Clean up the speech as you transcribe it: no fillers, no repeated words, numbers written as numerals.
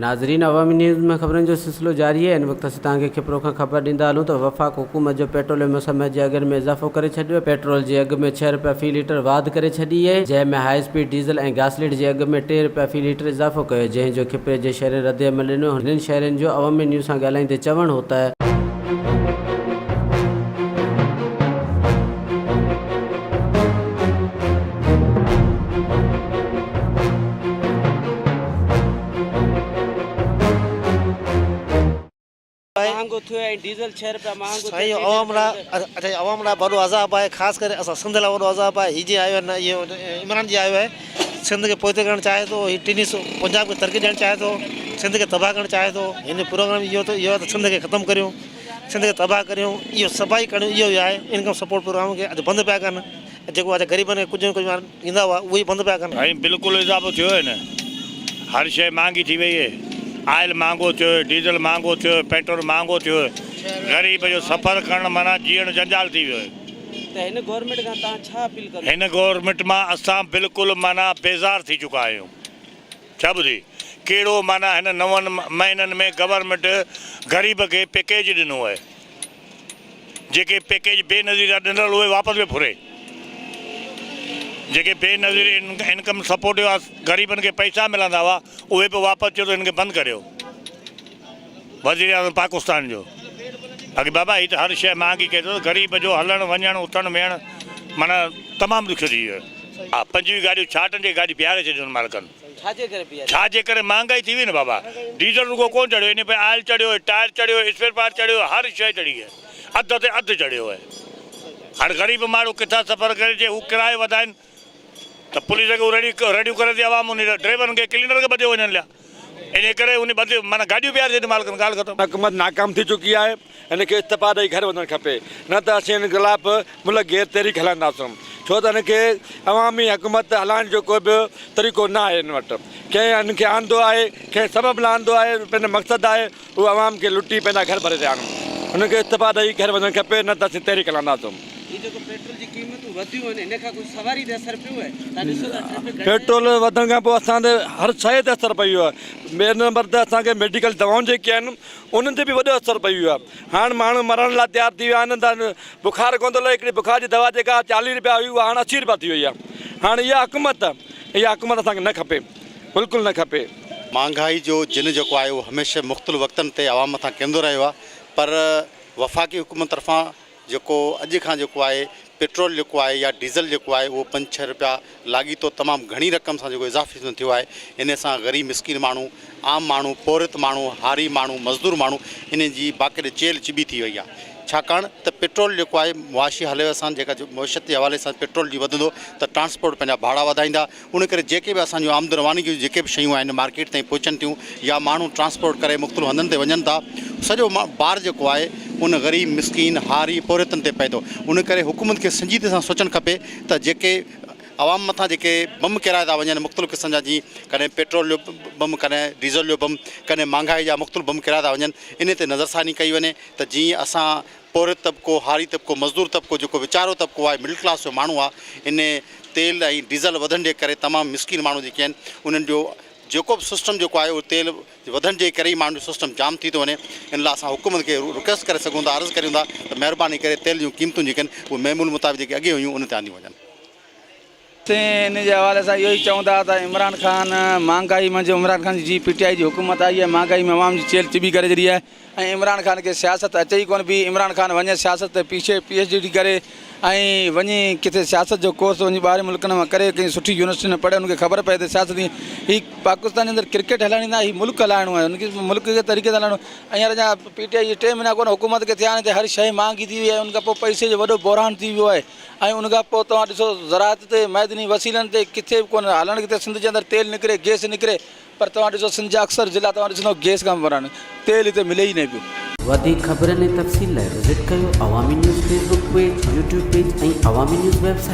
ناظرين عوامي نيوز ۾ خبرن جو سلسلو جاري آهي هن وقت اسين توهان کي کپرو کان خبر ڏيندا هلون ته وفاق حڪومت جو پيٽروليم مسميت جي اگهن ۾ اضافو ڪري ڇڏيو آهي پيٽرول جي اگهه ۾ ڇهه رپيا في ليٽر واڌ ڪري ڇڏي آهي جنهن ۾ هاء اسپيڊ ڊيزل ۽ گاسليٽ جي اگهه ۾ ٽي رپيا في ليٽر اضافو ڪيو جنهن جو کپري جي شهرين ردعمل ڏنو هنن شهرين جو عوامي نيوز سان ڳالهائيندي چوڻ هو ته. مهانگو ٿيو ۽ ڊيزل ڇهه رپيا مهانگو ٿيو سائين عوام لاء اڇا عوام لاء وڏو عذاب آهي خاص ڪري اسان سنڌ لاء وڏو عذاب آهي هي جي آيو آهي نه اهو عمران جي آيو آهي سنڌ کي پوئتي ڪرڻ چاهي ٿو هي ٽنهي پنجاب کي ترقي ڏيڻ چاهي ٿو سنڌ کي تباهه ڪرڻ چاهي ٿو هن جو پروگرام اهو ته اهو آهي ته سنڌ کي ختم ڪريون سنڌ کي تباهه ڪريون اهو سڀائي ڪرڻ اهو ئي آهي انڪم سپورٽ پروگرام کي اڄ بند پيا ڪن جيڪو اڄ غريبن کي ڪجهه نه ڪجهه ڏيندا هئا اهي ئي بند پيا ڪن. سائين بلڪل اضافو ٿيو آهي نه هر شئي مهانگي ٿي وئي آهي آئل مهانگو ٿيو آهي ڊيزل مهانگو ٿيو آهي پيٽرول مهانگو ٿيو آهي غريب جو سفر ڪرڻ معنيٰ جيئڻ جنجال ٿي ويو آهي. ته هن گورنمينٽ کان توهان ڇا اپيل ڪندو؟ هن گورنمينٽ مان اسان بلڪل معنيٰ بيزار ٿي چڪا آهيون ڇا ٻڌي ڪهڙو معنيٰ هن نون مهينن ۾ گورنمينٽ غريب کي پيڪيج ڏنو آهي. جيڪي پيڪيج بي نظير جا ڏنل اهي واپس به ڦري جيڪي بي نظير انڪم سپورٽ جا غريبن کي پئسا ملندا هئا اهي به واپس چيو ته هن کي بند ڪريو وزير اعظم پاڪستان جو اڳي بابا هي ته هر شيء مهانگي ڪئي اٿس غريب جو هلڻ وڃڻ اٿڻ ويهڻ معنيٰ تمام ڏکيو ٿي ويو آهي 25 گاڏيون ڇاٽن جي گاڏي بيهاري ڇڏيون مالڪن ڇا جي ڪري بيهاري؟ ڇا جي ڪري مهانگائي ٿي وئي نه بابا ڊيزل رڳو ڪونه چڙهيو انهي پوء آئل چڙهيو ٽائر چڙهيو اسپيئر پارٽ چڙهيو هر شيء چڙهي آهي اڌ تي اڌ چڙهيو آهي هاڻي غريب ماڻهو ڪٿان سفر ڪري جي هو ڪرايو وڌائين ته پوليس کي هو رڙيون ڪري ٿي عوام انهي ڊرائيورن کي ڪلينر کي ٻڌيو وڃن ليا انهي ڪري انهي ٻڌي معنيٰ گاڏيون بيهاري ڇڏيون مالڪن ڳالهه ختم. حڪومت ناڪام ٿي چڪي آهي هن کي استعفا ڏئي گهر وڃڻ کپي نه ته اسين هن خلاف ملڪ گير تحريڪ هلائينداسون ڇو ته هن کي عوامي حڪومت هلائڻ جو ڪو به طريقو نه آهي هن وٽ ڪنهن هن کي آندو آهي ڪنهن سبب لاء آندو آهي پنهنجو مقصد آهي اهو عوام کي لٽي پنهنجا گهر ڀري رهيا آهن هن کي استعفا ڏئي گهر وڃڻ کپي نه ته اسين تحريڪ هلائينداسون. هي جيڪو پيٽرول جي قيمتون وڌيون آهن ان کان ڪجهه سواري تي اثر پيو آهي تان ڏسو ته ٽريفڪ گهٽ پيٽرول وڌڻ کان پوء اسان تي هر شيء تي اثر پئي ويو آهي ٻئي نمبر تي اسان کي ميڊيڪل دوائون جيڪي آهن انهن تي به وڏو اثر پئي ويو آهي هاڻ ماڻهو مرڻ لاء تيار ٿي ويا آهن ته بخار ڪونه ٿو لهي هڪڙي بخار جي دوا جيڪا 40 رپيا هئي اها هاڻ 80 رپيا ٿي وئي آهي هاڻ اها حڪومت اها حڪومت اسان کي نه کپي بلڪل نه کپي. مهانگائي جو جن جيڪو آهي اهو هميشه مختلف وقتن تي عوام مٿان ڪرندو رهيو آهي پر وفاقي حڪومت طرفان جيڪو اڄ کان جيڪو آهي پيٽرول جيڪو آهي يا ڊيزل جيڪو آهي اهو پنج ڇهه رپيا لاڳيتو تمام گهڻي رقم سان جيڪو اضافي ٿيو آهي ان سان غريب مسڪين ماڻهو عام ماڻهو پورهيت ماڻهو هاري ماڻهو مزدور ماڻهو انهن جي باقاعدي چيلهه چٻي ٿي وئي آهي ڇاڪاڻ ته پيٽرول جيڪو آهي معاشي حالي سان جيڪا معيشت جي حوالي سان پيٽرول جي وڌندو ته ٽرانسپورٽ پنهنجا ڀاڙا وڌائيندا ان ڪري جيڪي به اسان جون آمد روانگي جون جيڪي به شيون آهن مارڪيٽ تائين پهچن ٿيون يا ماڻهو ٽرانسپورٽ ڪري مختلف هنڌن تي وڃن ٿا سڄو بار جيڪو آهي ان غريب مسڪين هاري پورهيتن تي پئي ٿو ان ڪري حڪومت کي سنجيدگي سان سوچڻ کپي ته جيڪي عوام مٿان جيڪي بم ڪيرايا ٿا وڃن مختلف قسم جا جيئن ڪڏهن پيٽرول جو بم ڪڏهن ڊيزل جو بم ڪڏهن مهانگائي جا مختلف بم ڪيرايا ٿا وڃن ان تي نظرثاني ڪئي وڃي ته جيئن اسان پورهيت طبقو، هاري طبقو، مزدور طبقو جيڪو ويچارو طبقو آهي مڊل ڪلاس جو ماڻهو آهي ان تيل ۽ ڊيزل وڌڻ جي ڪري تمام مسڪين ماڻهو جيڪي آهن انهن جو جيڪو به سسٽم جيڪو آهي اهو تيل وڌڻ جي ڪري ئي ماڻهن جو سسٽم جام ٿي ٿو وڃي ان لاء اسان حڪومت کي رڪويسٽ ڪري سگهون ٿا عرض ڪريون ٿا ته مهرباني ڪري تيل جون قيمتون جيڪي آهن اهي معمول مطابق جيڪي اڳي هيون ان تي آنديون وڃن. اسين ان جي حوالي سان اهو ئي چئون ٿا ته عمران خان مهانگائي منجهه عمران خان جي پي ٽي آء جي حڪومت آئي آهي مهانگائي ۾ عوام جي چيلهه چٻي ڪري ڇڏي آهي ۽ عمران خان کي سياست اچي ئي ڪونه پئي عمران خان وڃي سياست تي پيڇي پي ايڇ ڊي ڪري ۽ وڃي ڪٿي سياست جو ڪورس وڃي ٻاهرين ملڪن مان ڪري ڪنهن سٺي يونيورسٽي ۾ پڙهي ان کي خبر پئي ته سياست ائين هي پاڪستان جي اندر ڪرڪيٽ هلائڻي نه آهي هي ملڪ هلائڻو آهي ان کي ملڪ کي طريقي سان هلائڻو هينئر اڃا پي ٽي آء جي ٽي مهينا ڪونه حڪومت کي ٿيا آهن ته هر شيء مهانگي ٿي وئي آهي ان کان پوء پئسي جو وڏو بحران ٿي ويو آهي ۽ ان کان پوء توهان ڏسو زراعت تي معدني وسيلن تي ڪٿي به ڪونه هلڻ ڪٿي سنڌ جي اندر تيل نڪري گئس نڪري پر توهان ڏسو سنڌ جا اڪثر ضلعا توهان ڏسندو گئس کان بحران تيل هتي ملي ئي نه پيو. وڌيڪ خبرن ۽ تفصيل لاء وزٽ ڪيو Awami news Facebook page, YouTube page ۽ Awami news website.